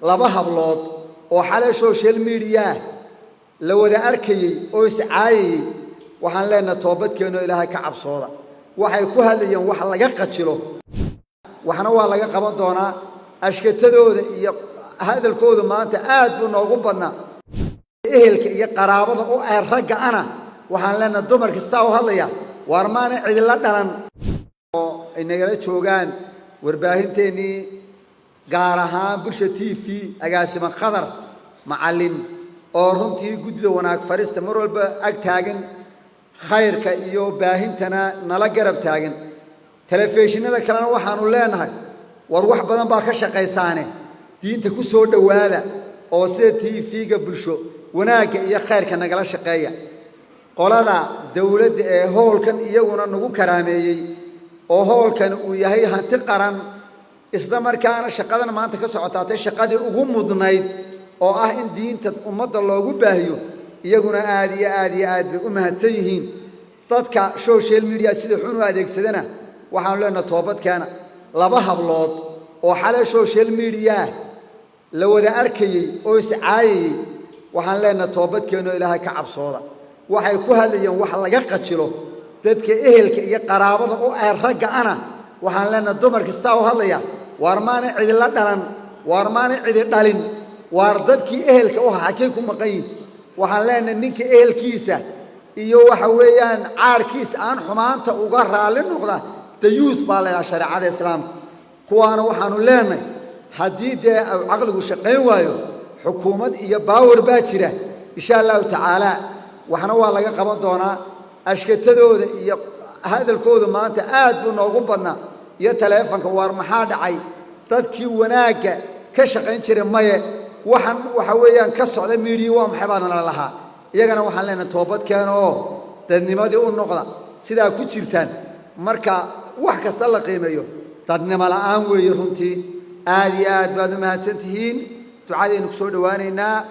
Laba hablood oo xalay social media la wada arkayey oo iscaayayey, waxaan leenahay toobadkeenoo Ilaahay ka cabsooda. Waxay ku hadlayeen wax laga qajilo, waxna waa laga qaban doonaa. Ashkatadooda iyo hadalkoodu maanta aad buu noogu badnaa. Ehelka iyo qaraabada u ee ragga ana waxaan leenahay dumar kastaa u hadlaya, waar maana cidila dhalan oo ay nagala joogaan warbaahinteenii, gaar ahaan Bulsha TV, agaasima Khadar Macallin, oo runtii guddida wanaag farista mar walba ag taagan, khayrka iyo baahintana nala garab taagan. Telefishinada kalena waxaanu leenahay, war wax badan baa ka shaqaysaane, diinta ku soo dhowaada oo sida TV-ga Bulsho wanaagga iyo khayrka nagala shaqeeya. Qolada dowladda ee hoolkan iyaguna nagu karaameeyey, oo hoolkan uu yahay hanti qaran, isla markaana shaqadan maanta ka socotaatay shaqadii ugu mudnayd oo ah in diinta ummadda loogu baahiyo, iyaguna aad iyo aad iyo aad bay u mahadsan yihiin. Dadka social media sida xun u adeegsadana waxaanu leenahay toobadkeena. Laba hablood oo xalay social media la wada arkayey oo iscaayayey, waxaan leenahay toobadkeenoo Ilaahay ka cabsooda. Waxay ku hadlayeen wax laga qajilo. Dadka ehelka iyo qaraabada u ee ragga ana waxaan leenahay dumar kastaa u hadlaya, waar maana cidila dhalan, waar maana cidi dhalin, waar dadkii ehelka u xakay ku maqan yihin? Waxaan leenahay ninka ehelkiisa iyo waxa weeyaan caarkiisa aan xumaanta uga raalli noqda, dayuus baa la yidhaha shareecada Islaamka. Kuwaana waxaanu leenahay, haddii dee caqligu shaqayn waayo, xukuumad iyo power baa jira, insha Allahu tacaala waxna waa laga qaban doonaa. Ashkatadooda iyo hadalkoodu maanta aad buu noogu badnaa iyo taleefonka. Waar maxaa dhacay? Dadkii wanaagga ka shaqayn jiray maye, waxaan waxa weeyaan ka socda miidiya waa maxay baana la lahaa. Iyagana waxaan leenahay toobad keena oo dadnimadii u noqda. Sidaa ku jirtaan marka wax kasta la qiimeeyo, dadnimo la'aan weeye runtii. Aad iyo aad baad u mahadsan tihiin. Ducadaynu ku soo dhowaanaynaa.